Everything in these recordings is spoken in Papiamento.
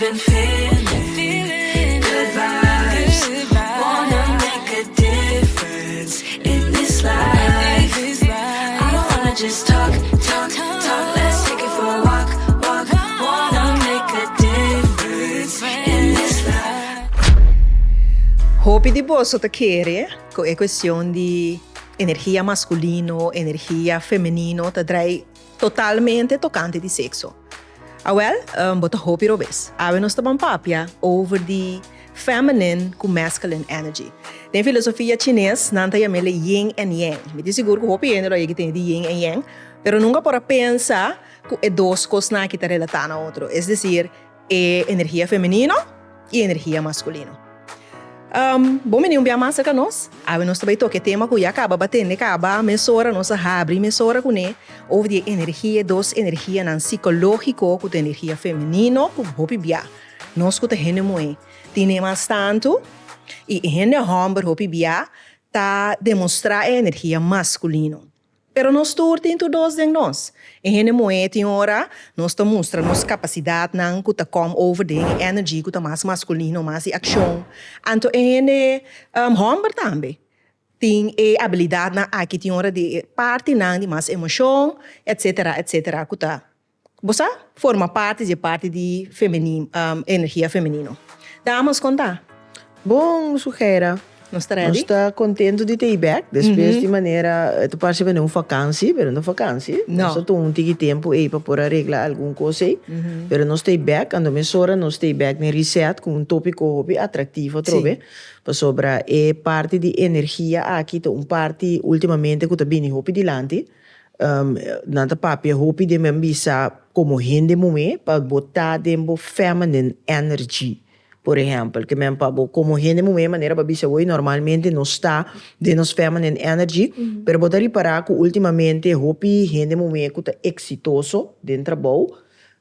been feeling good vibes. Wanna make a difference in this life. I don't wanna just talk, talk, talk. Let's take it for a walk, walk. Wanna make a difference in this life. Hopi di boso ta kere ku e kuestion di energia maskulino, energia femenino ta drai totalmente tokante di sekso. Awel, bo ta hopi robes. Awe nos ta ban papia over di feminine ku masculine energy. Den filosofia chines nan ta yam'ele yin and yang. Mi tin sigur ku hopi hende lo a yega tende di yin and yang, pero nunka por a pensa ku e dos kosnan aki ta relatá na otro, es desir, e energia femenino i energia maskulino. Bon bini un bia mas serka nos. Awe nos ta bai toka e tema ku ya kaba ba tende kaba mesora, nos a habri mesora kuné over di e energia, e dos energianan sikológiko ku ta energia femenino ku hopi bia nos ku ta hende muhé tine mas tantu i e hende hòmber hopi bia ta demostrá e energia maskulino. Pero nos tur tin tur dos den nos. E hende muhé tin ora nos ta mustra nos kapasidatnan ku ta kom over den e energy ku ta mas maskulino, mas di akshon. Anto e hende hòmber tambe tin e abilidatnan aki tin ora di e partinan di mas emoshon, etsetera, etsetera ku ta Bo sa forma parti di e parti di femeni, energia femenino. Damas, kon ta? Bon, Sugeira. Nos ta ready? Nos ta contento di ta ei bek. Despues di manera, e ta parse bini un vakansi, pero no vakansi. No. Nos a tuma un tiki tempu ei pa por aregla algun kos ei. Pero nos ta ei bek, anto mesora nos ta ei bek den reset ku un topiko hopi atractivo atrobe. Pasobra e parti di energia aki ta un parti ultimamente ku ta bini hopi dilanti. Nan ta papia hopi den mi a bisa komo hende muhé pa bo ta den bo feminine energy, por ehèmpel. Ke men pa bo komo hende muhé manera bo a bisa hoy normalmente nos ta den nos feminine energy, pero bo ta ripará ku ultimamente hopi hende muhé ku ta eksitoso den trabou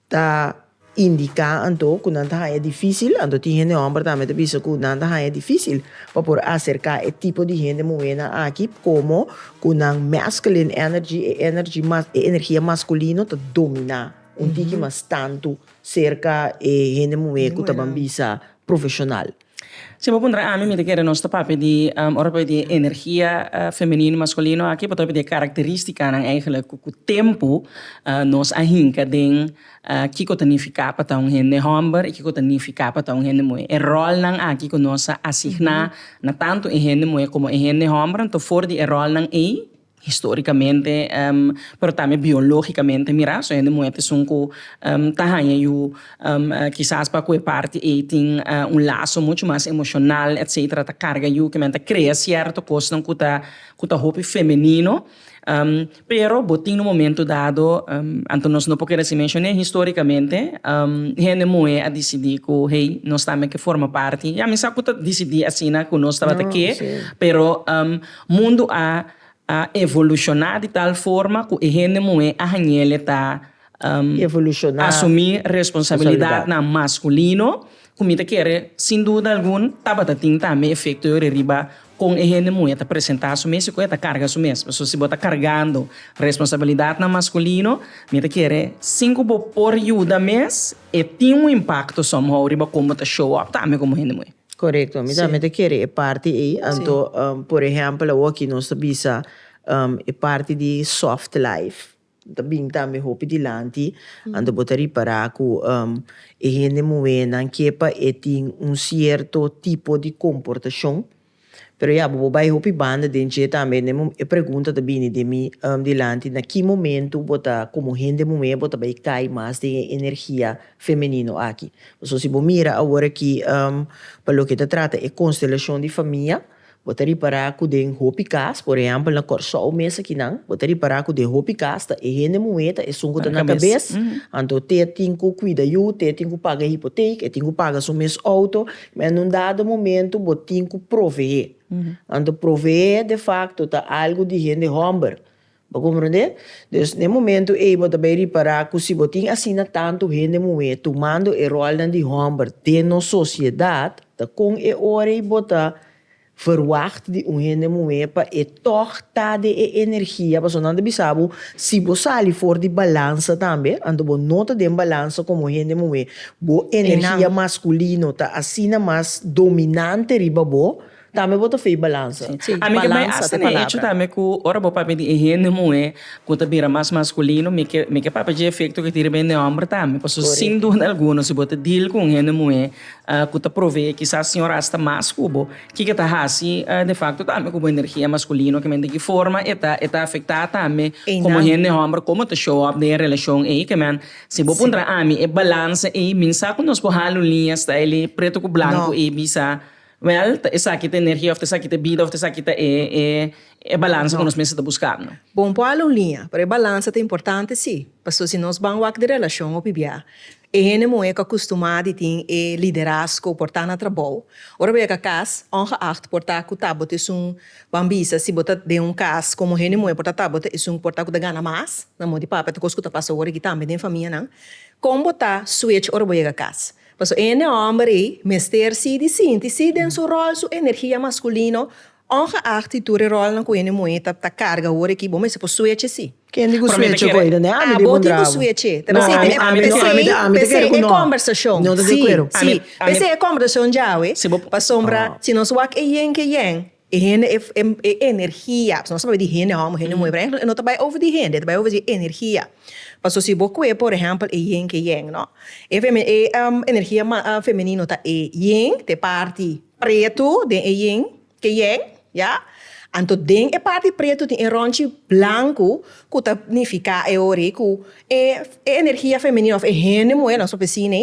Ta indiká anto ku nan ta haña difísil, anto tin hende hòmber tambe ta bisa ku nan ta haña difísil pa por aserká e tipo di hende muhénan aki komo ku nan masculine energy, e energy mas e energia maskulino ta dominá un tiki mas tantu serka e hende muhé ku ta ban bisa profeshonal. Si bo puntra ami, mi ta kere nos ta papia di, ora papia di energia femenino i maskulino aki, bo ta papia di e karakteristikanan eigenlijk ku ku tempu nos a hinka den kiko ta nifiká pa ta un hende hòmber i kiko ta nifiká pa ta un hende muhé. E ròlnan aki ku nos a asigná na tantu e hende muhé komo e hende hòmber, anto for di e ròlnan ei, Histórikamente, pero tambe biológikamente mirá, so hende muhé ta esun ku ta haña yu kisas pa ku e parti ei tin un laso muchu mas emoshonal etsetera, ta karga yu, ke men ta krea sierto kosnan ku ta ku ta hopi femenino, pero bo tin un momento dado, anto nos no por kere sin menshoné histórikamente hende muhé a disidí ku hey nos tambe ke forma parti, ya mi sa ku ta disidí asina ku nos tabata ke, pero Mundu a a evolushoná di tal forma ku e hende muhé a hañ'ele ta Evolushoná. asumí responsabilidatnan maskulino, ku mi ta kere sin duda algun tabata tin tambe efekto yori riba kon e hende muhé ta presentá su mes i kon e ta karga su mes. Pasobra si bo ta kargando responsabilidatnan maskulino, mi ta kere sin ku bo por yuda mes, e tin un impakto somehow riba kon bo ta show up tambe komo hende muhé. Korekto, mi tambe ta kere e parti ei, anto por ehèmpel awoki nos ta bisa e parti di soft life ta bin tambe hopi dilanti, anto bo ta ripará ku e hende muhénan ke pa e tin un sierto tipo di komportashon, pero ya bo por bai hopi banda den dje tambe, e pregunta ta bini den mi dilanti na ki momento bo ta komo hende muhé bo ta bai kai mas den e energia femenino aki. Pasobra si bo mira awor aki pa loke ta trata e konstelashon di famia, bo ta ripará ku den hopi kas, por ehèmpel na Kòrsou mes akinan, bo ta ripará ku den hopi kas ta e hende muhé ta esun ku ta na kabes, anto te tin ku kuida yu, te tin ku paga hipotek, e tin ku paga su mes outo, ma en un dado momento bo tin ku proveé. Anto proveé de fakto ta algu di hende hòmber. Bo komprondé? Dus n'e momentu ei bo ta bai ripará ku si bo tin asina tantu hende muhé tumando e ròlnan di hòmber den nos sosiedat, ta kon e ora ei bo ta Verwacht di un hende muhé pa e tòg ta den e energia, pasobra nan ta bisa bo, si bo sali for di balansa tambe, anto bo no ta den balansa komo hende muhé, bo energia maskulino ta asina mas dominante riba bo, tambe bo ta fei balansa. Sí, Ami ke bai balansa hasta ta e na e hecho palabra. tambe ku ora bo papia di e hende muhé ku ta bira mas maskulino, mi ke mi ke papia dje efekto ku tin riba hende hòmber tambe, pasobra sin duda alguno si bo ta deal ku un hende muhé ku ta provee kisas señor hasta mas ku bo, kiko ta hasi de facto tambe ku bo energia maskulino, ke men di ki forma e ta e ta afektá tambe komo hende hòmber, komo ta show up den e relashon ei, ke men si bo puntra ami e balansa ei min sa ku nos por hala un liña style pretu ku blanku ei bisa wèl ta esaki ta energia òf ta esaki ta bida òf ta esaki ta e e e balansa ku nos mester ta buskando. Bon por hala un liña, pero e balansa ta importante si, pasobra si nos ban wak di relashon hopi bia E hende muhé ku a kustumá di tin e liderazgo por ta na trabou. Ora bo yega kas, ongeacht por ta ku ta bo ta esun, ban bisa si bo ta den un kas komo hende muhé por ta ta bo ta esun por ta ku ta gana mas, na modo di papia ta kos ku ta pasa awor aki tambe den famianan. Kon bo ta switch ora bo yega kas? Pasobra e hende hòmber ei mester si di sinti si den su ròl, su energia maskulino Ongeacht di tur e rolnan ku hende muhé ta ta karga awor aki, bo mester por sueche sí. Ken di ku Pero mi ta sueche kere. koida ne? Ami Ah, di bo tin ku puntra bo. sueche. Ta No, p'esei ami, ami ta, ami p'esei, ta, ami ta p'esei kere ku e no. kombersashon. No ta di Sí, akuerdo. sí. Ami, ami. P'esei e kombersashon djawe, Si bo. pasobra si nos wak e yen ke yen, e hende e e e energia, pasobra nos ta papia di hende hòmber, hende muhé, pero eigenlijk e no ta bai over di hende, e ta bai over di energia. Pasobra si bo kue por ehèmpel e yen ke yen, no, e femi e energia ma femenino ta e yen, ta e parti pretu den e yin ke yen, ya. Anto den e parti pretu tin e ronchi blanku ku ta nifiká e ori ku e e energia femenino òf e hende muhé nos papia asina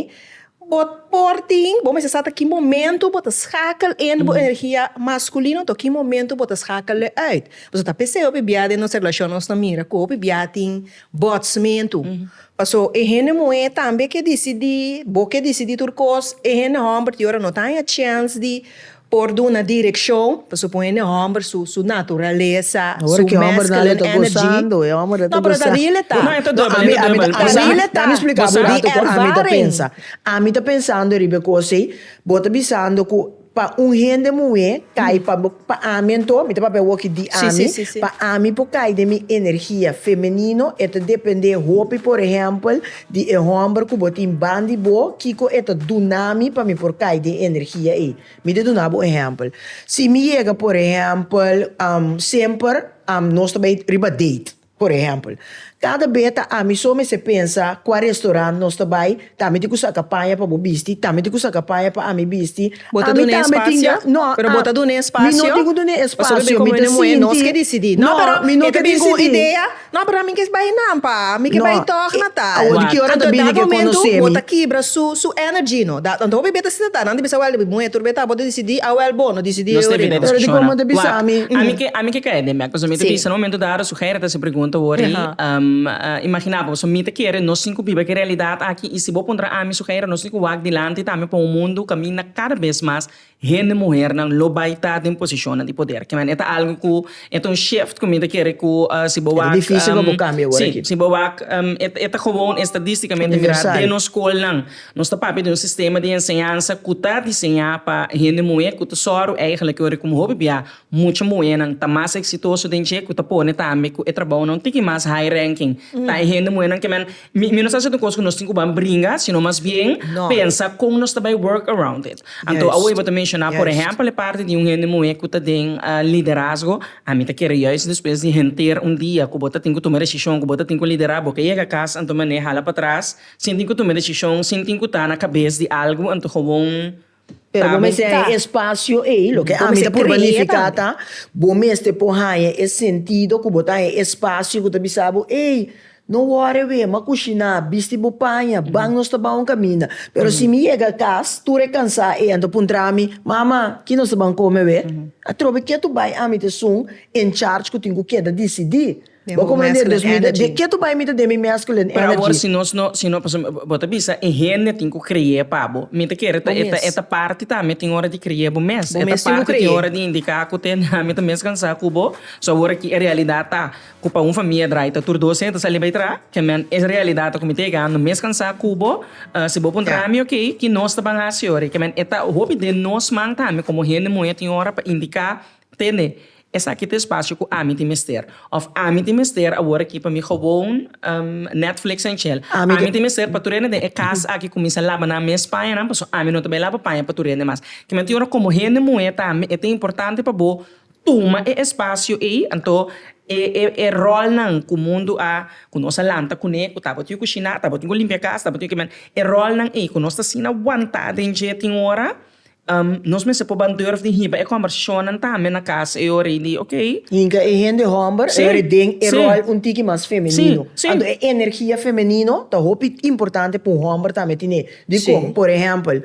bo por tin bo mester sa ta ki momento bo ta schakel in bo energia maskulino anto ki momento bo ta schakel e uit. Pasobra ta p'esei hopi bia den nos relashon nos ta mira ku hopi bia tin botsmentu. Paso e hende muhé tambe ke disidí, bo ke disidí tur kos, e hende hòmber tin ora no ta haña chèns di por duna direkshon, pasobra un hende hòmber su su naturalesa, Awor su ki hòmber nan masculine ta energy. gosando, e hòmber ta No, pero ta gosando. real e ta. No, e ta No, dubbel, ami, e ta ami ta, dubbel. ami, Real e ta. ami splika bo Di rato ku ami ta ervaring. pensa. Ami ta pensando riba e kos ei, bo ta bisando ku Pa un hende muhé kai pa bo, pa ami anto, mi ta papia awoki di ami, pa ami por kai den mi energia femenino e ta dependé hopi por ehèmpel di e hòmber ku bo tin ban di bo, kiko e ta duna mi pa mi por kai den e energia ei. Mi ta duna bo ehèmpel. Si mi yega por ehèmpel semper nos ta bai riba date. Por ehèmpel, kada be ta ami so mester pensa kua restorant nos ta bai, ta mi tin ku saka paña pa bo bisti, ta mi tin ku saka paña pa ami bisti, Bo ta ami dun'é tambe tin espasio? ga, no, Pero bo ta dun'é mi no espasio? tin ku dun'é Pasobra espasio, mi mi komo ta hende muhé nos ke sinti, disidí. No, no, pero mi no e ta ke bin ku un disidí. idea, no, pero ami ke bai nan pa, mi ke No, bai tòg na tal. awor di ki ora ta Anto bini dat ke momento konosé bo mi? ta kibra su su energy no. Dat, anto hopi bia ta sinta ta, nan ta bisa wèl muhé tur bia ta bo ta disidí, awèl bo no disidí Nos e ta evita ora no. Pero di discusión. komo ta bisa Wak, mi? ami ke ami ke cae den bek, pasobra mi ta Sí. bisa na momento dado su Gerrit a hasi pregunta awor ei, imagina bo, pasobra mi ta kere nos tin ku biba ki realidat aki i si bo puntra ami su Gerrit nos tin ku wak dilanti tambe pa un mundu kaminda kada bes mas hende muhernan lo bai ta den posishonnan di poder. Ke men e ta algu ku e ta un shift ku mi ta kere ku si bo E ta wak difícil pa bo kambia awor sí, aki. si bo wak e ta gewoon estadísticamente mira Universal. den nos skolnan Nos ta papia di un sistema di enseñansa ku ta diseñá pa hende muhé ku ta sòru eigenlijk ora ku hopi bia mucha muhénan ta mas eksitoso den dje ku ta pone tambe ku e trabounan un tiki mas high ranking ta e hende muhénan ke men mi mi no sa si ta un kos ku nos tin ku ban bringa sino mas bien pensa kon nos ta bai work around it. Anto awor bo ta menshoná por ehèmpel e parti di un hende muhé ku ta den liderazgo ami ta kere juist despues di henter un dia ku bo ta tin ku tuma desishon ku bo ta tin ku liderá bo ke yega kas anto manera hala patras Sin tin ku tuma desishon, sin tin ku ta na kabes di algu, anto gewoon Pero ta bo bo mester ta. haña e espasio ei, loke Bo ami mester ta purba krea nifiká tambe. ta, bo mester por haña e sentido ku bo ta haña e espasio ku ta bisa bo, ey, no wòri we, m'a kushiná, bisti bo paña, ban nos ta ban un kaminda. Pero si mi yega kas, tur e kansá ei, anto puntra mi, Mama, ki nos ta ban kome we? Atrobe ke tu bai ami ta esun in charge ku tin ku keda disidí. Den Bo bo komprende? masculine Dus mi ta, energy. de ketu bai mi ta den mi masculine Pero awor energy. si nos no, si no, pasobra bo ta bisa e hende tin ku kreé pa bo. Mi ta kere ta Bo e ta mes. e ta parti tambe tin ora di kreé bo mes. Bo E ta mes tin ku parti tin kreé. ora di indiká ku te mi ta mes kansá ku bo. So awor aki e realidat ta ku pa un famia drai ta tur dos hende ta sali bai tra. Ke men e realidat ta ku mi ta yegando mes kansá ku bo. Si bo puntra mi oke ki nos ta ban hasi ora. Ke men e ta hopi den nos man tambe komo hende muhé tin ora pa indiká tende esaki ta e spasio ku ami tin mester. Òf ami tin mester awor aki pa mi gewoon Netflix en chill. Ami tin mester pa tur hende den e kas aki kuminsá laba nan mes pañanan pasobra ami no ta bai laba paña pa tur hende mas. Ke men tin ora komo hende muhé tambe e ta importante pa bo Tuma e espasio ei, anto e e e ròlnan ku mundu a, ku nos a lanta kuné, ku tabatin ku kushiná, tabatin ku limpia kas, tabatin ku e ròlnan ei ku nos ta asina wantá den dje tin ora, nos mester por ban durf di hiba e kòmbersashonnan tambe na kas e ora ei di okey. Hinka e hende hòmber e ora den e ròl un tiki mas femenino. Anto e energia femenino ta hopi importante pa un hòmber tambe tine. Dikon? Por ehèmpel,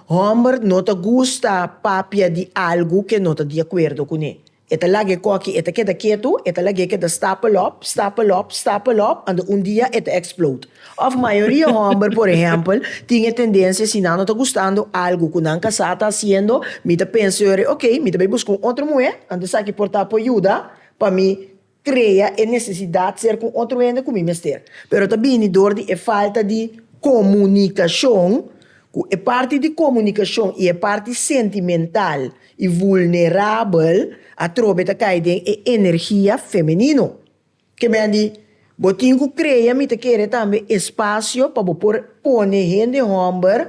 Hòmber no ta gusta papia di algu ke no ta di akuerdo kuné. E ta laga e kòki, e ta keda ketu, e ta lag'é keda stapel òp, stapel òp, stapel òp, anto un dia e ta eksplode. Òf mayoria hòmber, por ehèmpel, tin e tendensia si nan no ta gustando algu ku nan kasá ta hasiendo, mi ta pensa yori, oke, mi ta bai buska un otro muhé, anto esaki por ta por yuda pa mi Krea e nesesidat ser ku un otro hende ku mi mester. Pero ta bini dor di e falta di komunikashon, ku e parti di komunikashon i e parti sentimental i vulnerabel atrobe ta kai den e energia femenino. Ke men di, bo tin ku krea, mi ta kere tambe, espasio pa bo por pone hende hòmber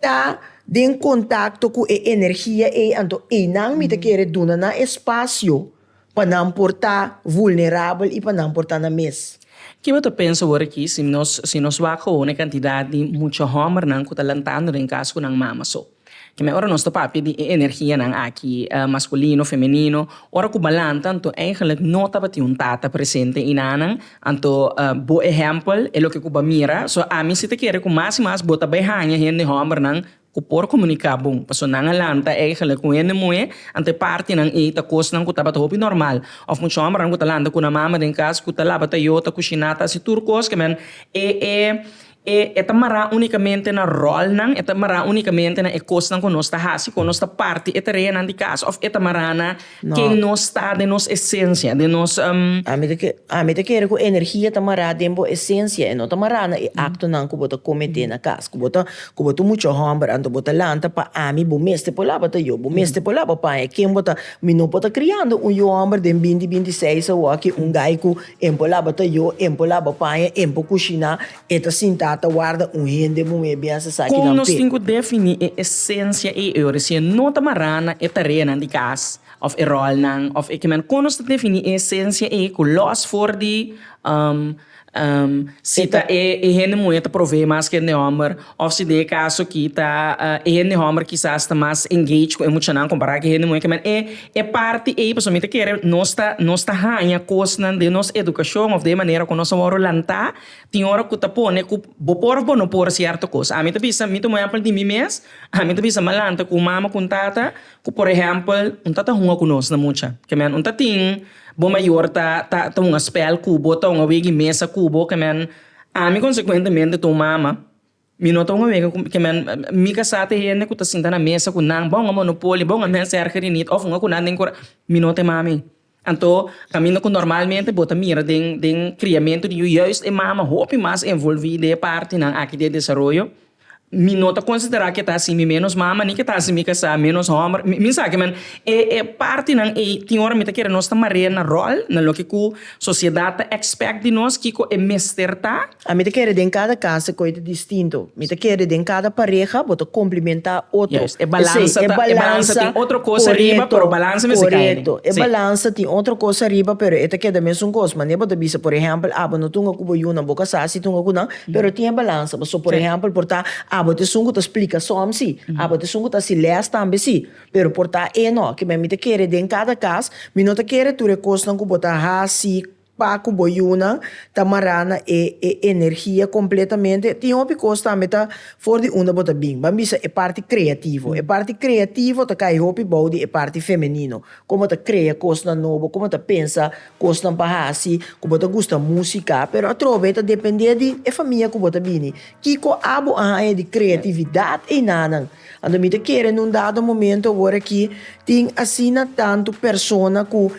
ta den kontakto ku e energia ei, anto einan mi ta kere duna nan espasio Pa nan por ta vulnerabel i pa nan por ta nan mes. Ki bo ta pensa awor aki si nos si nos wak gewoon e kantidat di mucha hòmbernan ku ta lantando den kas ku nan mama so? Ke men ora nos ta papia di e energianan aki maskulino, femenino, ora ku bo a lanta anto eigenlijk no tabatin un tata presente einanan, anto bo ehèmpel e loke ku bo a mira, so ami si ta kere ku mas i mas bo ta bai haña hende hòmbernan Ku por komuniká bon, pasobra nan a lanta eigenlijk ku hende muhé, anto e partinan ei ta kosnan ku tabata hopi normal. Òf mucha hòmbernan ku ta lanta ku nan mama den kas, ku ta laba tayó, ta kushiná, ta hasi tur kos, ke men e e e e ta mará únikamente na ròlnan, e ta mará únikamente na e kosnan ku nos ta hasi, ku nos ta parti e tareanan di kas, òf e ta mará na ken nos ta den nos esensia, den nos. Ami ta ke ami ta kere ku energia ta mará den bo esensia, e no ta mará na e aktonan ku bo ta kometé na kas, ku bo ta Ku bo ta un mucha hòmber anto bo ta lanta pa ami bo mester por laba ta yo, bo mester por laba paña, ken bo ta? Mi no por ta kriando un yu hòmber den binti binti seis awoki un gai ku en por laba ta yo, en por laba paña, en por kushiná, e ta sintá ta warda un hende muhé bin hasi esaki Kon nan nos p'e. tin ku definí e esensia ei e ora si e no ta mará na e tareanan di kas òf e ròlnan òf e kimen? Kon nos ta definí e esensia ei ku lòs for di Si ta e hende muhé ta provee mas ku e hende hòmber òf si den e kaso aki ta e hende hòmber kisas ta mas engage ku e muchanan kompará ku e hende muhé. Kimen e e parti ei pasobra mi ta kere nos ta nos ta haña kosnan den nos edukashon òf den e manera ku nos a wòrdu lantá tin ora ku ta pone ku bo por òf bo no por sierto kos. Ami ta bisa mi ta un ehèmpel di mi mes, ami ta bisa mi a lanta ku un mama ku un tata ku por ehèmpel un tata hunga ku nos na mucha. Kimen un ta tin. Bo mayor ta ta ta hunga spel ku bo, ta hunga wega i mesa ku bo, ke men ami konsekuentemente ta un mama, mi no ta hunga wega ku ke men mi kasá ta e hende ku ta sinta na mesa ku nan, bo hunga monopoly, bo hunga mens erger je niet òf hunga ku nan den kura, mi no ta e mama ei. Anto kaminda ku normalmente bo ta mira den den kriamentu di yu juist e mama hopi mas envolví den e partinan aki di e desaroyo. Mi no ta konsiderá ke ta hasi mi ménos mama ni ke ta hasi mi kasá ménos hòmber. Mi sa ke men e e partinan ei tin ora mi ta kere nos ta marea na ròl na loke ku sosiedat ta èkspèkt di nos kiko e mester ta. Ami ta kere den kada kas e koi ta distinto. Mi ta kere den kada pareha bo ta komplimentá otro. Juist, e balansa ta e balansa tin otro kos ariba pero balansa mester kai aden. Korekto, e balansa tin otro kos ariba pero e ta keda mesun kos. Manera bo ta bisa por ehèmpel abo no tunga ku bo yunan bo kasá si tunga ku nan. Pero tin e balansa, pasobra por ehèmpel por ta abo ta esun ku ta splika sòm si, abo ta esun ku ta hasi lès tambe si, pero por ta e no. Ke men mi ta kere den kada kas, mi no ta kere tur e kosnan ku bo ta hasi. pa ku bo yunan ta mará na e e energia kompletamente. Tin hopi kos tambe ta for di unda bo ta bin. Ban bisa e parti kreativo. E parti kreativo ta kai hopi bou di e parti femenino. Kon bo ta krea kosnan nobo, kon bo ta pensa kosnan pa hasi, ku bo ta gusta músika. Pero atrobe ta dependé di e famia ku bo ta bini. Kiko abo a haña di kreatividat einanan? Anto mi ta kere na un dado momento awor aki tin asina tantu persona ku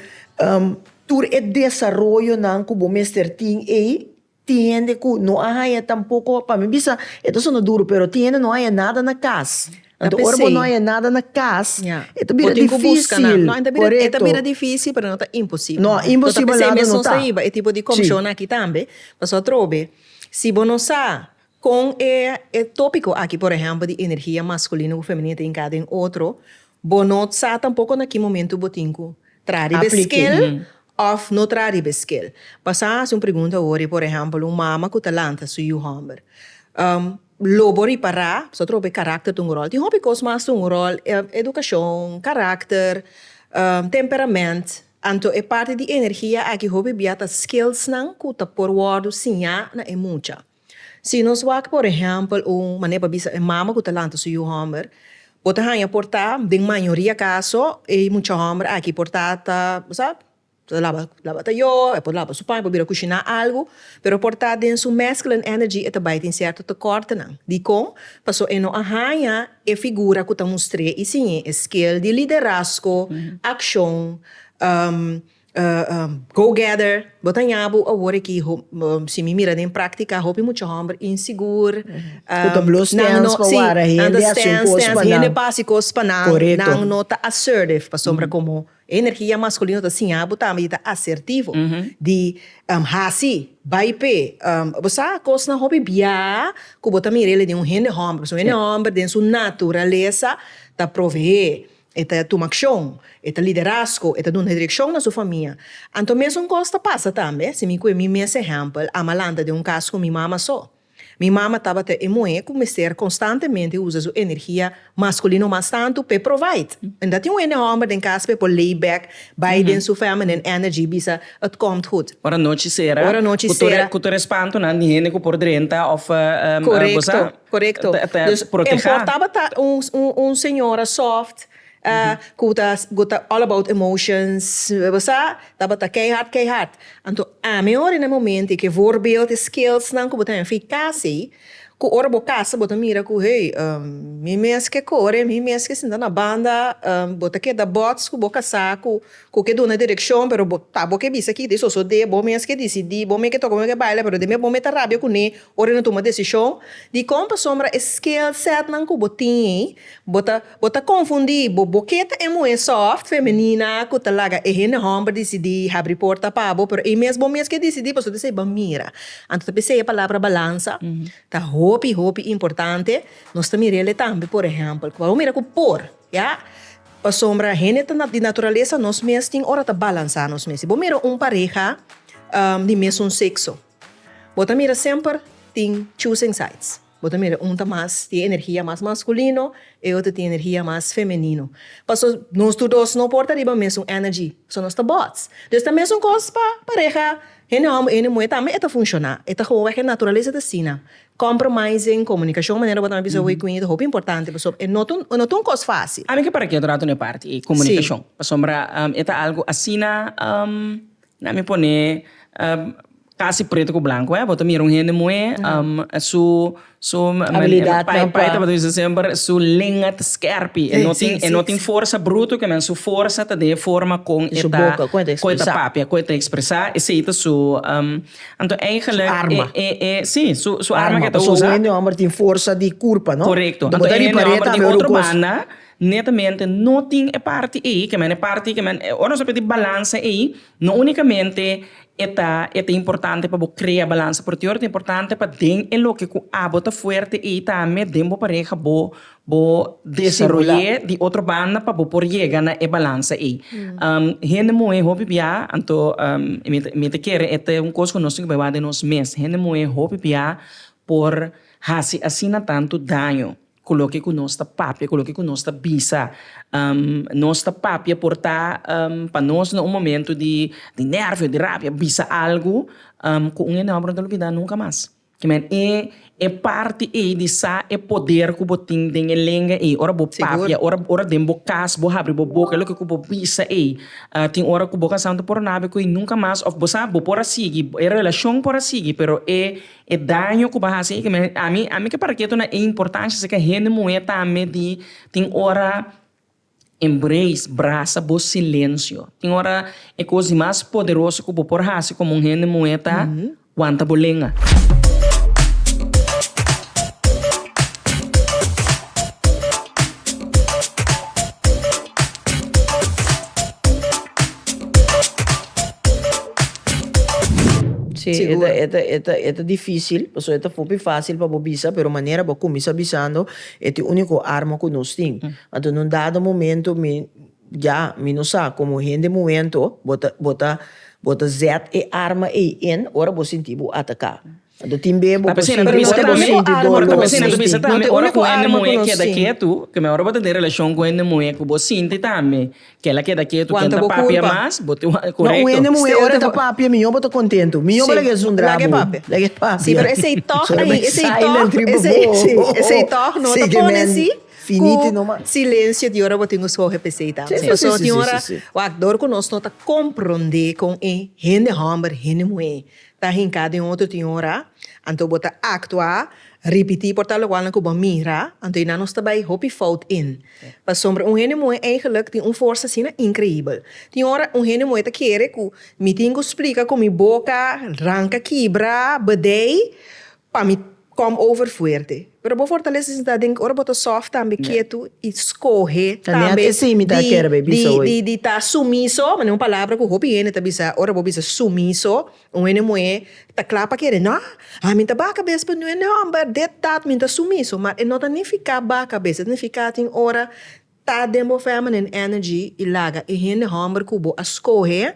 Tur e desaroyonan ku bo mester tin ei, tin hende ku no a haña tampoko, pa mi bisa e ta sona duru, pero tin hende no haña nada na kas. Anto ora bo no haña nada na kas, e ta bira difísil. No, e ta bira difísil, pero no ta imposibel. No, imposibel nada no ta. E tipo di komishon aki tambe, pasobra atrobe, si bo no sa kon e tópiko aki, por ehèmpel, di energia maskulino ku femenino ta hinká den otro, Bo no sa tampoco na ki momento bo tin cu traha riba e skill of no traha riba e skill. Pasa haci un pregunta awor y por ehempel un mama cu ta lanta su yu homber lo bo ripara pasobra trobe karakter ta un rol. Tin hopi cos mas ta un rol, educacion, karakter, temperament. Anto e parti di energia aki hopi bia ta skillsnan cu ta por wordo siña na e mucha. Si nos wak por ehèmpel un manera pa bisa e mama ku ta lanta su yu hòmber, bo ta haña por ta den mayoria kaso e mucha hòmber aki por ta ta bo sa ta laba laba tayó, e por laba su paña, e por bira kushiná algu, pero por ta den su masculine energy e ta bai tin sierto tekortenan. Dikon? Pasobra e no a haña e figura ku ta mustr'é i siñ'é e skill di liderazgo, akshon, Go gather, bo ta ña bo awor aki si mi mira den practica hopi mucha homber insigur. Cu ta blo stens pa wara hende haci un cos pa nan. Hende pa haci cos pa nan. Corecto. Nan no ta assertive pasobra como energia masculino ta siña bo tambe di ta asertivo, di haci, bay p'e. Bo sa cosnan hopi bia cu bo ta mira el den un hende homber pasobra un hende homber den su naturalesa ta provee. E ta tuma akshon, e ta liderazgo, e ta duna direkshon na su famia. Anto mesun kos ta pasa tambe si mi kue mi mes ehèmpel, ama lanta den un kas ku mi mama so. Mi mama tabata e muhé ku mester konstantemente usa su energia maskulino mas tantu p'e provide. En dat tin un hende hòmber den kas p'e por lay back, bai den su feminine energy, bisa het komt goed. Ora nochi sera, Ora nochi sera. ku tur e spantunan di hende ku por drenta òf bo sa. Korekto. Dus e por tabata un señora soft ku ta ku ta all about emotions, bo sa, tabata keihard keihard. Anto ami ora na e momento ku e voorbeeld, e skillsnan ku bo ta hèn kas ei, ku ora bo kasa bo ta mira ku hey, mi mes ke kore, mi mes ke sinta na banda, bo ta keda bots ku bo kasá ku ku ke duna direkshon pero bo ta bo ke bisa ki ta sosodé, bo mes ke disidí, bo mes ke toka, bo mes ke baila pero den bo mes ta rabia kuné. Ora no tuma desishon, dikon pasobra e skill setnan ku bo tin ei, bo ta bo ta konfundí, bo bo ke ta e muhé soft, femenina, ku ta laga e hende hòmber disidí, habri porta pa bo, pero ei mes bo mes ke disidí pasobra ta esei bo a mira. Anto ta p'esei e palabra balansa ta hopi hopi importante. Nos ta mir'el e tambe, por ehèmpel, ku bo mira ku por, ya, pasobra hende ta di naturalesa nos mes tin ora ta balansá nos mes. Si bo mira un pareha di mesun sekso, Bo ta mira semper tin choosing sides. Bo ta mira un ta mas tin energia mas masculino, e otro tin energia mas femenino. Paso nos tur dos no por ta riba mesun energy, paso nos ta bots. Dus ta mesun cos pa pareha hende homber y hende muher tambe e ta funciona. E ta gewoon e naturalesa ta asina. Compromising, comunicacion manera bo ta bisa awor Queenie ta hopi importante pasobra e no ta e no ta un cos facil. Ami ke para ke rato na e parti ei, comunicacion. Pasobra e ta algo asina. Na mi pone casi preto cu blanco eh, bo ta mira un hende muhe su su Habilidadnan pai tabata bisa semper su lenga ta skerpi, e no tin e no tin forsa bruto ke men su forsa ta den e forma con e ta con e ta papia, con e ta expresa, esey ta su anto eigenlijk Su arma. e e si su su arma ke ta usa. Pasobra un hende homber tin forsa di curpa no? Corecto, anto e hende homber di otro banda Netamente no tin e parti ei, ke men e parti ke men ora nos a pidi balansa ei, no unicamente e ta e ta importante pa bo crea balansa, pero tin ora ta importante pa den e loke cu abo ta fuerte ei tambe den bo pareha bo bo desaroye di otro banda pa bo por yega na e balansa ei. Hende muhe hopi bia, anto mi ta kere e ta un cos cu nos tin cu bai wak den nos mes, hende muhe hopi bia por haci asina tanto daño. Ku loke ku nos ta papia, ku loke ku nos ta bisa. Nos ta papia por ta pa nos na un momento di nervio, di rabia, bisa algu ku un hende hòmber no ta lubidá nunka mas. Ke men e e parti ei di sa e poder ku bo tin den e lenga ei, ora bo papia, ora ora den bo kas bo habri bo boka, e loke ku bo bisa ei, tin ora ku bo kasá no ta por nabe ku ei nunka mas òf bo sa bo por a sigui, e relashon por a sigui, pero e E daño ku bo a hasi ami ami ke para ketu na e importansha si ke hende muhé tambe di tin ora embrace, brasa bo silensio. Tin ora e kos di mas poderoso ku bo por hasi komo un hende muhé ta wanta bo lenga. Sí, e ta, e ta, e ta, e ta difícil, pasobra e ta hopi fácil pa bo bisa, pero manera bo cuminsa bisando, e ta e único arma cu nos tin. Anto na un dado momento mi, ya, mi no sa, como hende muhento, bo ta, bo ta, bo ta zet e arma ey in ora bo sinti bo atacá. Anto tin be bo por sinti, Pero bo por sinti dolor. Ta p'esei nan ta bisa tambe, ora ku hende muhé keda ketu, ke ora bo ta den relashon ku hende muhé ku bo sinti tambe ke el a keda ketu, ken ta papia mas, bo tin korekto. No, un hende muhé ora ta papia mihó bo ta kontentu, mihó bo laga e zundra bo, laga e papia. Si, pero esei tòg, esei tòg, esei tòg no ta pone si ku silensio di ora bo tin ku skohe p'esei tambe. Pasobra tin ora, wak, dor ku nos no ta komprondé kon e hende hòmber, hende muhé Ta hinká den otro tin ora, anto bo ta aktua, ripití por ta lokualnan ku bo a mira, anto einan nos ta bai hopi fout in. Pasobra un hende muhé eigenlik tin un forsa asina inkreibel. Tin ora un hende muhé ta kere ku mi tin ku splika ku mi boka ranka kibra, bedei, pa mi kom over fuerte. Pero bo fortalesa sinta den ora bo ta soft tambe ketu i skohe tambe di di ta sumiso, manera un palabra ku hopi hende ta bisa ora bo bisa sumiso, un hende muhé ta kla pa kere no, ami ta baha kabes pa un hende hòmber, dit dat, mi ta sumiso, ma e no ta nifiká baha kabes, e ta nifiká tin ora ta den bo feminine energy i laga e hende hòmber ku bo a skohe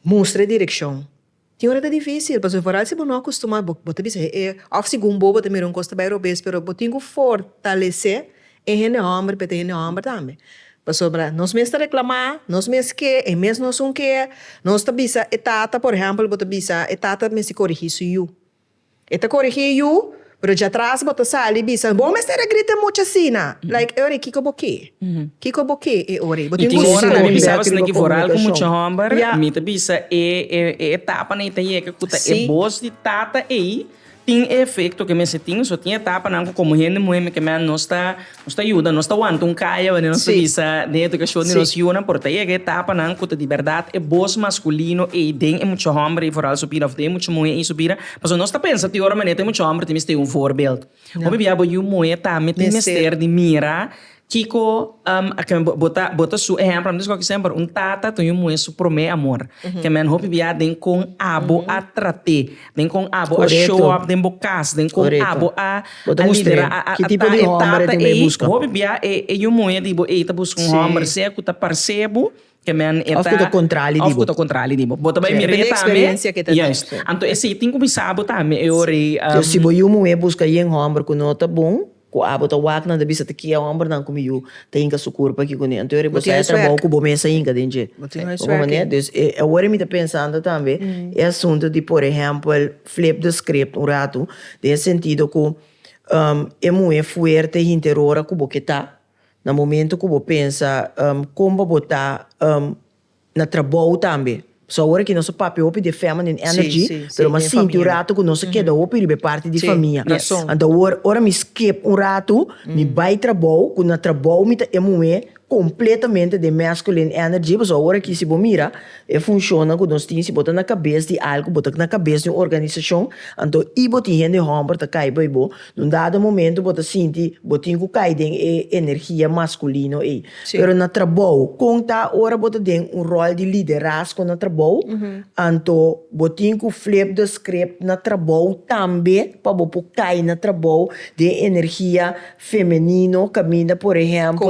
mustra e direkshon. Tin ora ta dificil, pasobra foral si bo no acostuma, bo bo ta bisa e of segun bo bo ta mira un cos ta bay robes, pero bo tin cu fortalece e hende homber pa e ta hende homber tambe. Pasobra nos mes ta reclama, nos mes ke, e mes nos un ke, nos ta bisa e tata, por ehempel, bo ta bisa e tata mester corigi su yu. E ta korigí e yu, pero djatras bo ta sali i bisa, Bo mester a grita mucha asina! Like, e ora ei kiko bo ke? Kiko bo ke e ora ei? Bo I tin tin ku ora mi skohe. bisa asina ki vooral ku mucha hòmber, mi ta bisa e e etapanan ei ta yega ku ta e bos di tata ei tin e efekto ku e mester tin. So tin etapanan ku komo hende muhé mi ke men nos ta nos ta yuda, nos ta wanta un kaya wanneer nos ta bisa den edukashon di nos yunan, pero ta yega etapanan ku ta di bèrdat e bos maskulino ei den e mucha hòmber ei vooral su bida òf den e mucha muhé ei su bida. Pasobra nos ta pensa tin ora manera ta e mucha hòmber tin mester un voorbeeld. Hopi bia bo yu muhé tambe tin mester di mira kiko bo ta bo ta su ehèmpel. Mi ta skohe semper un tata ta un yu muhé su promé amor. Ke men hopi bia den kon abo a trat'é, den kon abo a show up den bo kas, den kon abo a lidera a ta e tata ei. Hopi bia e yu muhé di bo ei ta buska un hòmber sea ku ta parse bo. Ke men e Of ku ta kontrali di Of bo. ku ta kontrali di bo. Bo ta bai mira Depende e tambe. experiencia ke ta tin. Juist. Anto esei tin ku bisa bo tambe e ora ei. So si bo yu muhé buska yen hòmber ku no ta bon, ku abo ta wak nan ta bisa ta kia hòmbernan ku mi yu ta hinka su kurpa aki kuné. Anto e ora ei Bo bo tin sa e trabou huiswerk. ku bo mes a hinka den dje. Bo tin Bo huiswerk comprende? ei. Dus e awor mi ta pensando tambe e asuntu di por ehèmpel flip the script un ratu den e sentido ku e muhé fuerte hinter ora ku bo ke ta. Na momento ku bo pensa kon pa bo ta na trabou tambe. So awor aki nos a papia hopi di e feminine energy, pero mi a sinti un ratu ku nos a keda hopi riba e parti di famia. Anto awor ora mi skip un ratu, mi bai trabou, ku na trabou mi ta e muhé kompletamente den masculine energy, pasobra awor aki si bo mira e funshonnan ku nos tin, si bo ta na kabes di algu, bo ta na kabes di un organisashon, anto i bo tin hende hòmber ta kai bai bo, Na un dado momento bo ta sinti bo tin ku kai den e energia maskulino ei. Pero na trabou, kon ta ora bo ta den un ròl di liderazgo na trabou, anto bo tin ku flip the script na trabou tambe pa bo por kai na trabou den energia femenino kaminda por ehèmpel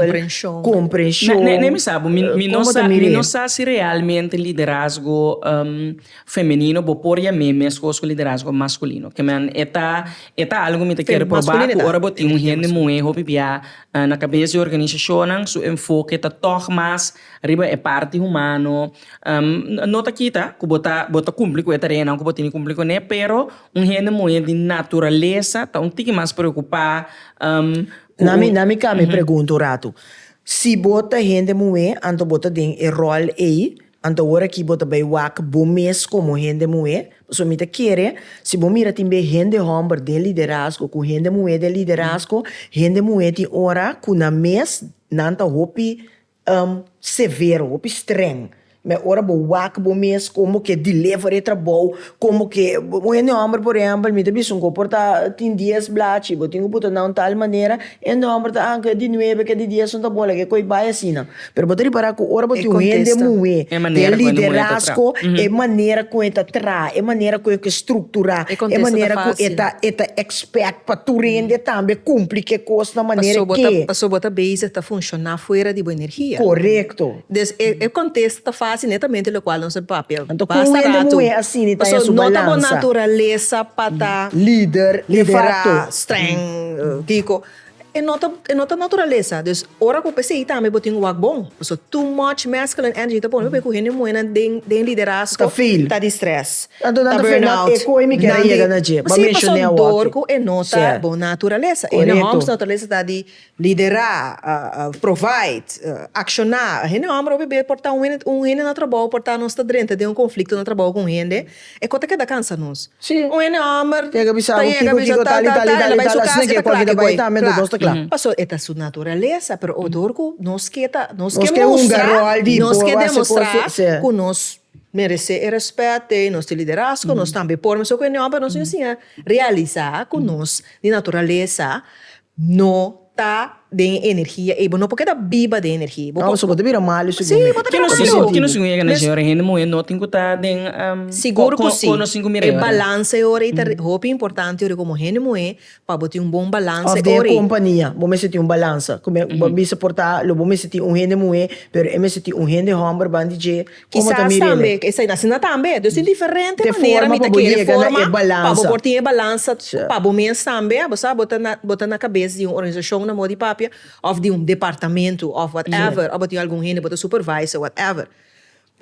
Komprenshon. komprenshon. Ne, ne mi sa bo, mi, mi no Kon bo ta sa, mi mir'é? no sa si realmente liderazgo femenino bo por yam'é meskos ku liderazgo maskulino. Ke men e ta, e ta algu mi ta kere probá Maskulino ku ta ora bo tin un energia hende maskulino. muhé hopi bia na kabes di organisashonnan su enfoke ta tòg mas riba e parti humano. No ta kita ku bo ta bo ta kumpli ku e tareanan ku bo tin di kumpli kuné, pero un hende muhé di naturalesa ta un tiki mas preokupá ku Na mi un na mi kami pregunta un ratu. Si bo ta hende muhé anto bo ta den e ròl ei, anto awor aki bo ta bai wak bo mes komo hende muhé, pasobra mi ta kere si bo mira tin be hende hòmber den liderazgo ku hende muhé den liderazgo, hende muhé tin ora ku nan mes nan ta hopi severo, hopi streng. Me ora bo wak bo mes kon bo ke deliver e trabou, kon bo ke, un hende hòmber por ehèmpel mi ta bisa un ko por ta tin dies blachi, bo tin ku puta na un tal manera, e hende hòmber ta ah ke di nuebe ke di dies no ta bon laga e koi bai asina. Pero bo ta ripará ku ora bo E tin un hende kontesta. muhé E den manera ku hende muhé ta traha. liderazgo, e manera ku e ta traha, e manera ku e ke strukturá, E e kontesta ta manera ku e fásil. ta e ta expect pa tur hende tambe kumpli ku e kos na manera Paso bo ta ke. paso bo ta bezig ta funshoná fuera di bo energia. Korekto. Dus e e kontesta ta fásil netamente lokual nos a papia Anto kon basta hende ratu. muhé asina ta haña Paso su no ta bo balansa? naturalesa pa ta Lider, de liderá, facto. streng, kiko. E no ta e no ta naturalesa. Dus ora ku p'esei tambe bo tin wak bon. Paso too much masculine energy ta pone ku hende muhénan den den liderazgo Ta fail. ta di stress, Anto nan ta ta fail. burn out. E koe mi kier a Nan di yega na dje. Bo a Sí, menshoné paso awor dor aki. ku e no ta Sí. bo naturalesa. E hende Korekto. hòmber su naturalesa ta di liderá, provide, akshoná. Hende hòmber hopi bes por ta un hende un hende na trabou por ta nos ta drenta den un konflikto na trabou ku un hende, e kos ta keda kansa nos. Sí. Un hende hòmber Yega bisa ta bo yega kiko bisa kiko tal tal i tal tal i tal, tal el a i bai tal su asina kas ke e ta kua kla ki ta ke bai koi. tambe anto Kla. nos ta kla. Paso e ta su naturalesa, pero odor ku nos ke ta nos Nos ke ke hunga mustra, ròl di nos por ke hasi kos demostrá sí. ku nos meresé e rèspèt ei, nos tin liderazgo, nos tambe por mesun ku hende hòmber, nos tin siña realisá ku nos di naturalesa no ta den e energia ei. Bo no por keda biba den e energia ei. Bo No, por pasobra bo ta bira malu Sí, segun mi. bo ta Ke bira nos malu. tin, ke nos tin ku yega na Mes dje ora hende muhé no tin ku ta den Sigur ku sí. kon nos tin ku mira E e ora? balansa e ora ei ta hopi importante ora komo hende muhé pa bo tin un bon balansa Of e den e ora ei. kompania bo mester tin un balansa. Ku bo bisa por ta lo bo mester tin un hende muhé, pero e mester tin un hende hòmber banda di dje. Como ta Kisas mir'é? tambe, esei na asina tambe. Dus tin diferente Te manera forma mi pa ta bo kere yega na forma e pa bo balansa. por tin e balansa Sí. pa bo mes tambe. Bo sa bo ta na bo ta na kabes di un organisashon na moda di papia òf di un departamento òf whatever òf bo tin algun hende bo ta supervisor whatever.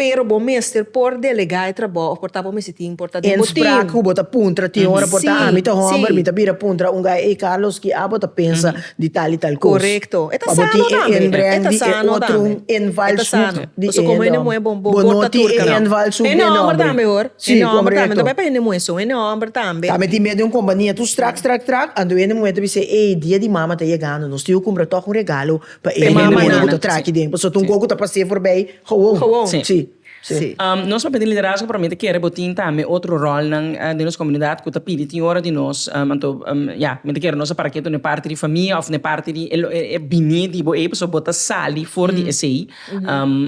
Pero bo mester por delegá e trabou òf por ta bo mester tin por ta den bo team. Inspraak ku bo ta puntra tin ora por ta Sí, ami ta hòmber sí. mi ta bira puntra un gai ey Carlos ki abo ta pensa di tal i tal kos. Korekto. E ta Pa bo sano tin e tambe. E inbreng ta di e sano otro tambe. E ta invalshoek sano. di Pasobra e komo hende hende muhé hòmber. bo bo Bo por no ta tin tur e kaba. invalshoek di Hende e hòmber nòmber. tambe hoor. Sí, Hende hòmber tambe. No ta korekto. bai pa hende muhé so. Hende hòmber tambe. Tambe tin medio un kompania tur strak strak strak anto hende muhé ta bisa ey dia di mama ta yegando nos tin ku kumpra tòg un regalo pa e P'e hende mama muhé ku nan. ta traha aki den pasobra ta un kos ku ta pas'é forbei Gewoon. Gewoon. Sí. Sí. Sí. Sí. Nos papia di liderazgo pero mi ta kere bo tin tambe otro rolnan den nos comunidad cu ta pidi tin ora di nos anto ya mi ta kere nos a para ketu na e parti di famia of na e parti di e bini di bo ey pasobra bo ta sali for di esey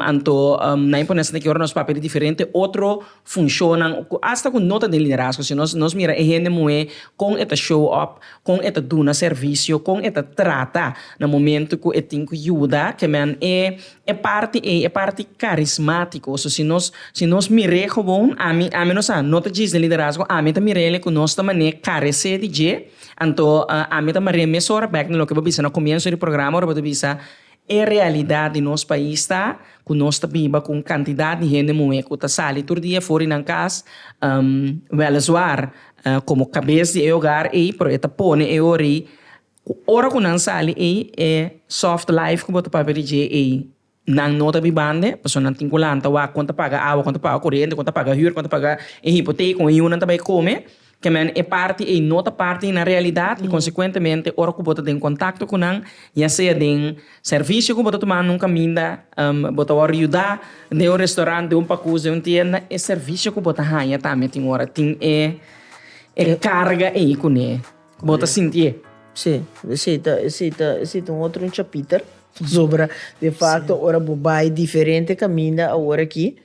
anto na e pone asina ki ora nos papia di diferente otro funcionnan cu hasta cu no ta den liderazgo si nos nos mira e hende muhe con e ta show up con e ta duna servicio con e ta trata na momento cu e tin cu yuda ke men e E parti ei, e parti karismátiko. So si nos, si nos mir'é gewoon, ami, ami no sa, no ta djis den liderazgo, ami ta mir'é ku nos ta man'é karesé di dje, anto ami ta mar'é mesora bèk na loke bo bisa na komienso di programa ora bo ta bisa e realidat di nos pais ta ku nos ta biba ku un kantidat di hende muhé ku ta sali tur dia for di nan kas, wèleswar komo kabes di e hogar ei, pero e ta pone e ora ei Ku ora ku nan sali ei, e soft life ku bo ta papia di dje ei, nan no ta bibande, pasobra nan tin ku lanta wak kon ta paga awa, kon ta paga koriente, kon ta paga hür, kon ta paga e hipotek, kon e yunan ta bai kome. Ke men e parti ei no ta parti di nan realidat i konsekuentemente ora ku bo ta den kontakto ku nan, ya sea den servisio ku bo ta tuma nun kaminda, bo ta wòrdu yuda den un restaurant, den un pakus, den un tienda, e servisio ku bo ta haña tambe tin ora tin e karga ei kuné. Bo ta sintié. Sí, esei ta, esei ta, esei ta un otro un chapiter. Pasobra, de facto, ora bo bai diferente caminda awor aki,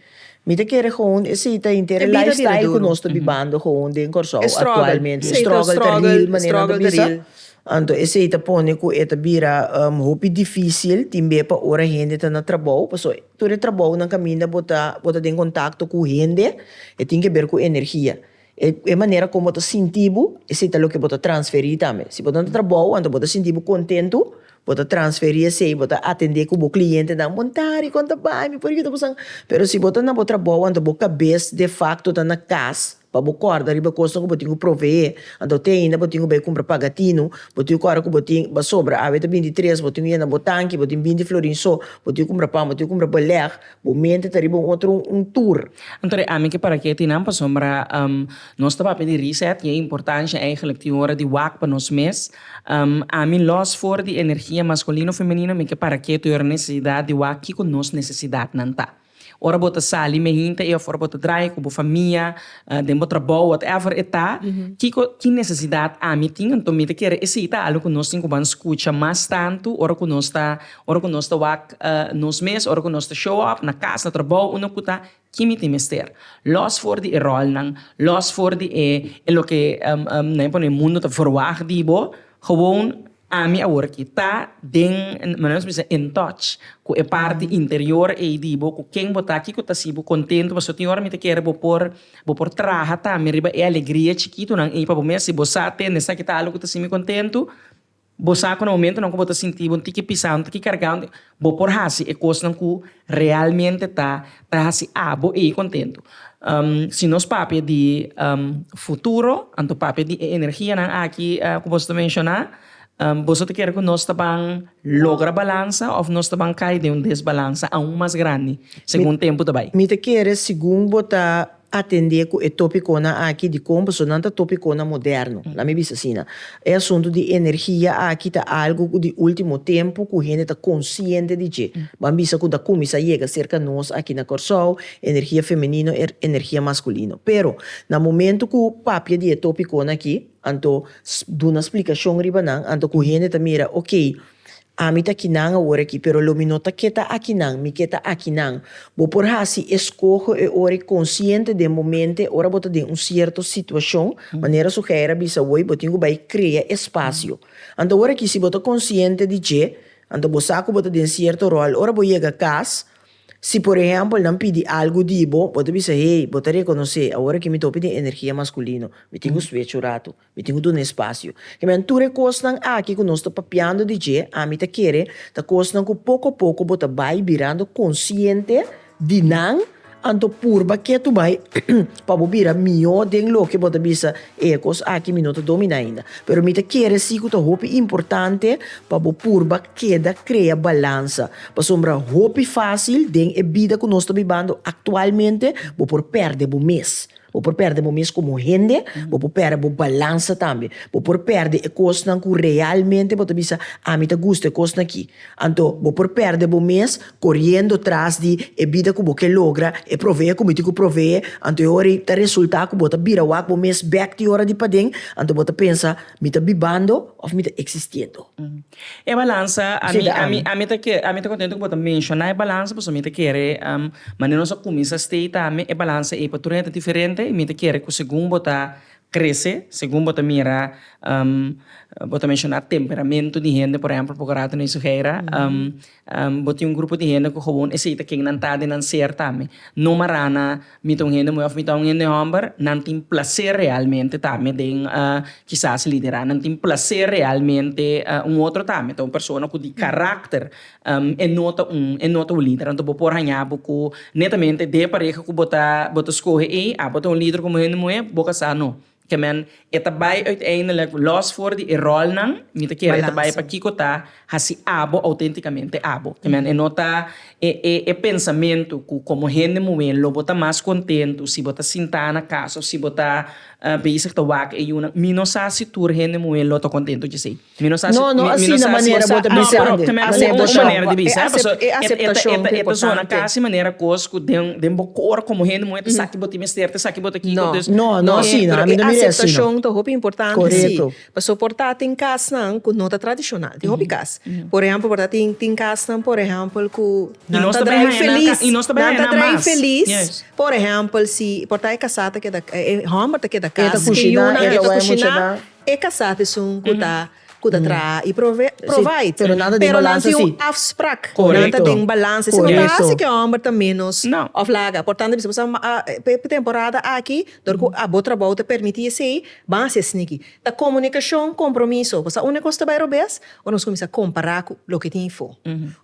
mi ta kere gewoon esei ta henter E e bida bira lifestyle cu duro. nos ta bibando gewoon den Corsou E struggle. actualmente. E Esei ta struggle ta struggle, real, manera nan ta struggle ta bisa. real. Anto esei ta pone ku e ta bira hopi difísil tin be pa ora hende ta na trabou, paso tur e trabounan kaminda bo ta bo ta den kontakto ku hende e tin ke ber ku energia. E e manera kon bo ta sinti bo, esei ta loke bo ta transferí tambe. Si bo ta na trabou anto bo ta sinti bo kontentu, bo ta transferí esei, bo ta atendé ku bo klientenan, bon tardi, kon ta bai, mi por yuda boso? Pero si bo ta na bo trabou anto bo kabes defakto ta na kas, Pa bo kòrda riba kosnan ku bo tin ku proveé, anto te ainda bo tin ku bai kumpra pagatinu, bo tin ku kòrda ku bo tin, pasobra awe ta bintitres, bo tin ku yena bo tanki, bo tin binti florin so, bo tin ku kumpra pan, bo tin ku kumpra belèg, bo mente ta riba un otro un tur. Anto de ami ke para ke tin nan pasobra nos ta papia di reset i e importansha eigenlijk tin ora di wak pa nos mes. Ami lòs for di energia maskulino femenino mi ke para ke tur nesesidat di wak kiko nos nesesidatnan ta. Ora bo ta sali mehinta ei of ora bo ta draai ku bo famia, den bo trabou, whatever e ta, kiko, ki nesesidat ami tin? Anto mi ta kere esei ta algu ku nos tin ku ban skucha mas tantu ora ku nos ta, ora ku nos ta wak nos mes, ora ku nos ta show up na kas, na trabou, unda ku ta, ki mi tin mester? Lòs for di e ròlnan, lòs for di e e loke nan pone mundu ta verwagt di bo, gewoon Ami awor aki ta den, manera nos bisa, in touch ku e parti interior ei di bo, ku ken bo ta, kiko ta hasi bo kontentu, pasobra tin ora mi ta kere bo por bo por traha tambe riba e alegria chikitunan ei pa bo mes, si bo sa tende esaki ta algu ku ta hasi mi kontentu, bo sa ku na momentunan ku bo ta sinti bo un tiki pisá, un tiki kargá, bo por hasi e kosnan ku realmente ta ta hasi abo ei kontentu. Si nos papia di futuro, anto papia di e energianan aki ku boso ta menshoná, boso ta kere ku nos ta ban logra balansa òf nos ta ban kai den un desbalansa aun mas grandi segun tempu ta bai? Mi ta kere segun bo ta atendé ku e tópikonan aki dikon pasobra nan ta tópikonan moderno, laat mi bisa asina. E asuntu di energia aki ta algu ku di último tempu ku hende ta konsiente di dje. Ban bisa ku ta kuminsá yega serka nos aki na Kòrsou, energia femenino i energia maskulino. Pero, na momentu ku papia di e tópikonan aki, anto duna splikashon riba nan, anto ku hende ta mira, okey, Ami ta akinan awor aki, pero lo mi no ta ke ta akinan, mi ke ta akinan. Bo por hasi eskoho e ora i konsiente den bo mente ora bo ta den un sierto situashon, manera Sugeir a bisa awor, bo tin ku bai krea espasio. Anto awor aki si bo ta konsiente di dje, anto bo sa ku bo ta den sierto ròl, ora bo yega kas, si por ehèmpel nan pidi algu di bo, bo ta bisa, hey, bo ta rekonosé, awor aki mi ta hopi den energia maskulino, mi tin ku switch un ratu. Mi tin ku duna espasio. Ke men tur e kosnan aki ku nos ta papiando di dje, ami ta kere ta kosnan ku poko poko bo ta bai birando konsiente di nan, anto purba ketu bai pa bo bira mihó den loke bo ta bisa, e kos aki mi no ta dominá ainda. Pero mi ta kere si ku ta hopi importante pa bo purba keda krea balansa, pasobra hopi fásil den e bida ku nos ta bibando aktualmente bo por pèrdè bo mes. Bo por pèrdè bo mes komo hende, bo por pèrdè bo balansa tambe. Bo por pèrdè e kosnan ku realmente bo ta bisa, ami ta gusta e kosnan akí. Anto, bo por pèrdè bo mes koriendo tras di e bida ku bo ke logra, e proveé ku mi tin ku proveé. Anto e ora ei ta resultá ku bo ta bira wak bo mes bèk di ora di paden, anto bo ta pensa, mi ta bibando òf mi ta eksistiendo? E balansa, ami, ami, ami ta ke, ami ta contento ku bo ta menshoná e balansa, pasobra mi ta kere, manera nos a kuminsá stay tambe, e balansa ei pa tur hende ta diferente, i mi ta kere ku segun bo ta krese, segun bo ta mira, bo ta menshoná temperamento di hende, por ehèmpel, poko rato na Isugeira, bo tin un grupo di hende ku gewoon esei ta ken nan ta den nan ser tambe, no mará na Mi ta un hende muhé òf mi ta un hende hòmber, nan tin plaser realmente tambe den kisas liderá. Nan tin plaser realmente un otro tambe ta un persona ku di karakter e no ta un e no ta un lider. Anto bo por haña bo ku netamente den e pareha ku bo ta bo ta skohe ei, abo ta un lider komo hende muhé, bo kasá no. Ke men e ta bai uiteindelijk los for di e rolnan, mi ta kere e ta bai pa kiko ta hasi abo autenticamente abo. Ke men e no ta e e e pensamentu ku komo hende muhé lo bo ta mas kontentu si bo ta sintá na kas of si bo ta bezig ta wak e yunan. Mi no sa si tur hende muhé lo ta kontentu djesei. Mi no sa si No, no mi no asina sa si manera bo ta no, bisa. pero ke men un un manera di bisa, E pasobra e e e ta e aceptacion ta ta e ta zona importante. kasi manera kos ku den den bo kor komo hende muhé ta sa ki bo tin mester, ta sa ki bo ta kiko, No. dus No, no e asina, Pero ami e no mira asina. aceptacion ta hopi importante, si. Korekto. Pasobra por ta tin kasnan ku no ta tradishonal, tin hopi kas. Por ehèmpel por ta tin tin kasnan por ehèmpel ku I nan nos ta ta bai drai haña nan felis, ka i nos ta bai nan haña ta nan drai mas. felis, Yes. por ehèmpel si por ta e kasá ta keda e hòmber ta keda E ta kas, ku kushiná, yunan e e ta ta wak kushiná, muchanan. E kasá ta esun ku ta. ku ta traha i prove provide. pero nan ta den Pero nan balansa tin un sí. afsprak. Nan ta Korekto. den balansa. Si no ta Korekto. hasi ku e hòmber ta ménos No. òf laga. Por tanto bisa bo sa p'e temporada aki dor ku abo trabou ta permití esei, ban hasi esniki. Ta komunikashon, kompromiso. Bo sa unda kos ta bai robes? Ora nos kuminsá kompará ku loke tin afó.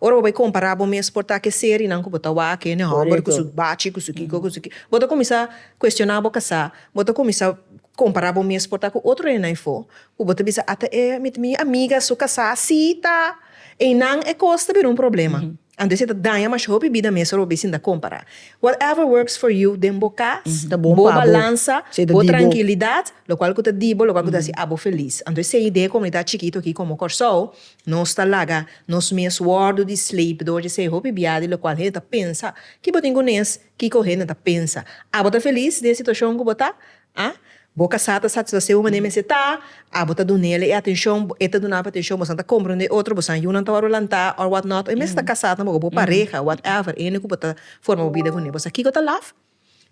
Ora bo bai kompará bo mes por ta ku e serinan ku bo ta wak, e hòmber ku su bachi, ku su kiko, ku su kiko. Bo ta kuminsá kuestioná bo kasá, bo ta kuminsá kompará bo mes por ta ku otro hendenan afó, ku bo ta bisa ata e mi amiga su kasá si ta. Einan e kos ta bira un problema. Anto esei ta daña masha hopi bida mes ora bo bisinta kompara. Whatever works for you den bo kas, Ta bon bo pa bo. balansa, Esei ta bo di bo. trankilidat, lokual ku ta di bo, lokual ku ta hasi abo felis. Anto esei den e komunidat chikitu aki komo Kòrsou, nos ta laga nos mes wòrdu di sleep dor di esei hopi bia di lokual hende ta pensa. Ki bo tin ku nes? Kiko hende ta pensa? Abo ta felis den e situashon ku bo ta? A Bo kasá ta satisfasé bo manera mester ta, abo ta dun'el e atenshon, e ta duna bo atenshon, bosan ta komprondé otro, bosan yunan ta wòrdu lantá or what not, e mester ta kasá tampoco, bo pareha, whatever, hende ku bo ta forma bo bida kuné. Bo sa kiko ta laf?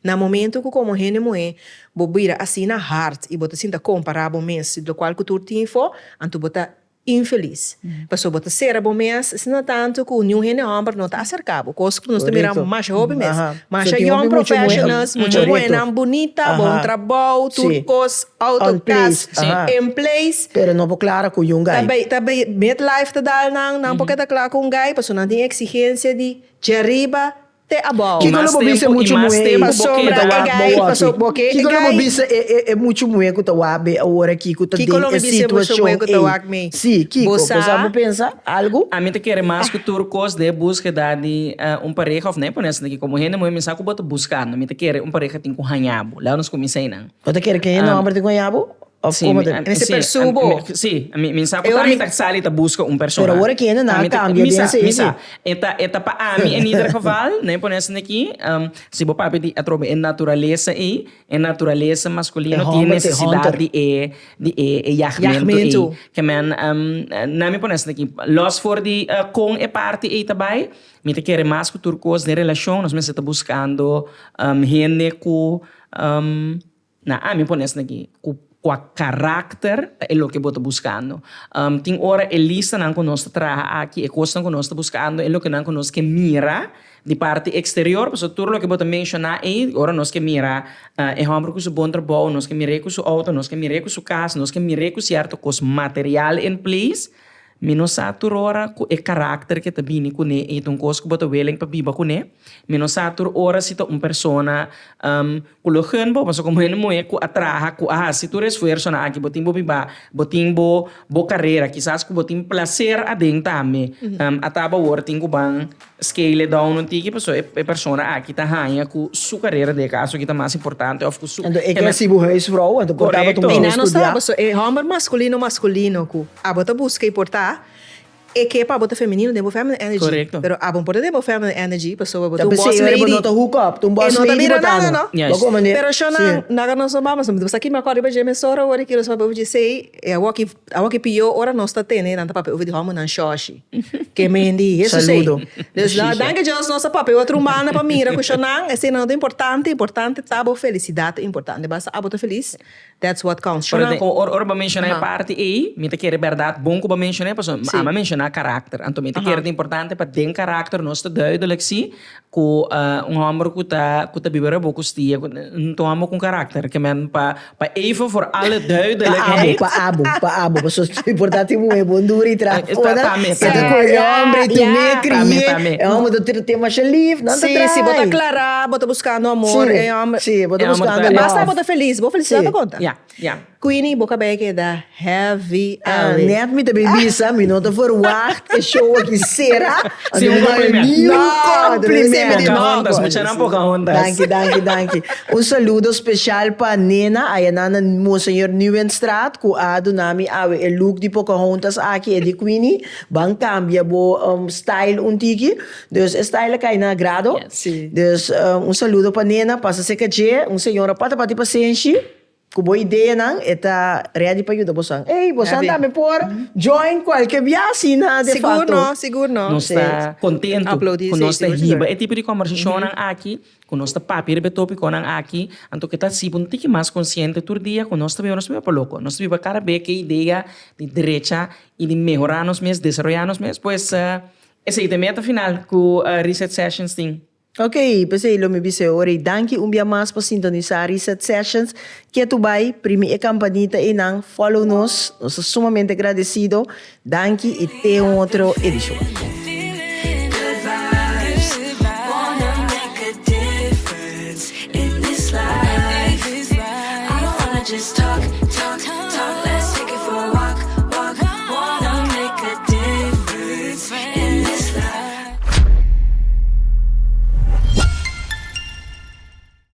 Na momento ku komo hende muhé bo bira asina hard i bo ta sinta kompará bo mes lokual ku tur tin afó, anto bo ta Infelis. Pasobra bo ta sera bo mes asina tantu ku niun hende hòmber no ta aserká bo. Kos ku nos ta mira masha hopi mes. Masha young professionals, mucha muhénan bunita, bon trabou, tur kos, outo, kas, in place. Pero no por klara ku yun gai. Ta bai midlife ta dal nan, nan por keda kla ku un gai pasobra nan tin eksigensia di djariba te abou. Kiko lo bo bisa e muchu muhé ei ku Pasobra ta e wak gai, bo paso aki? bo ke e Kiko lo bo gai. bisa e e e muchu muhé ku ta wak be awor aki ku ta Kiko den lo e mi bisa e muchu muhé situashon ku ta ei? wak mi? Sí, Bo kiko? Bo sa sa? bo pensa algu? Ami ta kere mas ku tur kos den e búskeda di un pareha òf no e pone asina aki komo hende muhé mi sa ku bo ta buskando. Mi ta kere un pareha tin ku haña bo. Laga nos kuminsá einan. Bo ta kere ke hende hòmber tin ku haña bo? Of Sí, como mi, ta? a- Mester sí, persu a- bo. mi- sí, mi, mi sa ku E ta ora mi ta sali ta buska un persona. Pero ora kende nan Ami ta- cambia mi den sa, esei, mi sa. sí. E ta, e ta pa ami in ieder geval, nee, pone esaki aki, si bo papia di atrobe e naturalesa ei, e naturalesa masculino E tin homber ta e necesidad hunter. di e, di e, e jagmento ei. Jagmento. Ke men, na mi pone esaki aki, los for di kon e parti ei ta bai, mi ta kere mas ku tur kos den relashon nos mester ta buskando hende ku, Na ami pone esaki aki, ku kua karakter ta e loke bo ta buskando. Tin ora e listanan ku nos ta traha aki, e kosnan ku nos ta buskando, e lokenan ku nos ke mira di parti eksterior, pasobra tur loke bo ta menshoná ei, ora nos ke mira e hòmber ku su bon trabou, nos ke mir'é ku su outo, nos ke mir'é ku su kas, nos ke mir'é ku sierto kos material in place, Mi no sa tur ora ku e karakter ke ta bini kuné ei ta un kos ku bo ta willing pa biba kuné. Mi no sa tur ora si ta un persona ku lo gun bo, pasobra komo hende muhé ku a traha, ku a hasi tur esfuersonan aki, bo tin bo biba, bo tin bo bo karera, kisas ku bo tin plaser aden tambe. Ata bo awor tin ku ban scale it down un tiki pasobra e persona aki ta haña ku su karera den e kaso aki ta mas importante òf ku su. Anto e ke hasi bo huisvrouw, anto por tabata un Einan muhé no studiá. sa, pasobra e hòmber maskulino maskulino ku. Abo ta buska i por ta e ke pa abo ta femenino den bo feminine energy. Correcto. Pero abo no por ta den bo feminine energy pasobra bo ta Ta un boss pesey ora bo lady. no ta hook up, ta un E boss no ta lady bira bo ta nada no. no. Juist. Bo komende? Pero sho nan, naga nos no bamos, bo sa ki mi a kòrda riba dje mesora ora ki nos papia over dje esei, e awor ki awor ki pió ora nos ta tene nan ta papia over di hòmbernan shòshi. Ke mendi Hesus ei. Saludo. Dus la danki Dios nos a papia otro un banda pa mira ku sho nan, esei nan no ta importante, importante ta bo felisidat ta importante. Basta abo ta felis. That's what counts. Pero Shona. ora ora bo menciona e Aha. parti ei, mi ta kere berdad bon ku bo menciona pasobra Sí. ami a menciona karakter. Anto mi ta Aha. kere ta importante pa den karakter nos ta duidelijk si ku un homber ku ta ku ta biba riba bo kustia ku no ta un homber ku karakter. Ke men pa pa even voor alle Pa abo, duidelijkheid. pa abo, pa abo. Pasobra por ta tin muhé bon duru i traha Ta ora. ta mi, E ta ta mi. kohe e homber i Ja, tum'é, ja. Ta mi, kri'é. ta mi. E homber ta tira te masha lif, nan ta Sí, si bo ta draai. klará, bo ta buskando amor, Sí, e homber. sí, bo ta E homber buskando ta- Basta love. bo ta felis, bo felisidat Sí. ta konta. Ja, ja. Queenie, bo kabei keda heavy Ah, awe. net mi ta bin bisa, mi no ta verwacht e show aki sera. Sí, un Anto mi no compliment. ni un No, compliment. no, Pocahontas, muchanan Pocahontas. Danki, danki, danki. Un saludo special pa Nena, ayanan na Monseñor Nieuwenstraat, cu a duna mi awe e look di Pocahontas aki, e di Queenie. Ban cambia bo style un tiki. Dus e style a cay na agrado. Yes. Sí. Dus un saludo pa Nena, pasa seca dje, un señora pata pati pasenshi. Ku bo ideanan e ta ready pa yuda bosan. Ey, bosan tambe por join kualke bia asina de Sigur facto. no, sigur no. Nos ta kontentu Aplaudí, ku sí, nos ta sigur, hiba sigur. e tipo di kòmbersashonnan aki, ku nos ta papia riba e topikonan aki, anto ke ta hasi bo un tiki mas konsiente tur dia ku nos ta biba, nos ta biba pa loko. Nos ta biba kada be ku e idea di drecha i di mehorá nos mes, desaroyá nos mes. Pues esei ta e meta final ku Reset Sessions tin. Ok, p'esei lo mi bisa e ora ei danki un bia mas pa sintonisá Reset Sessions. Ketu bai, primi e kampanita einan, follow nos, nos ta sumamente agradesido. Danki i te un otro edishon.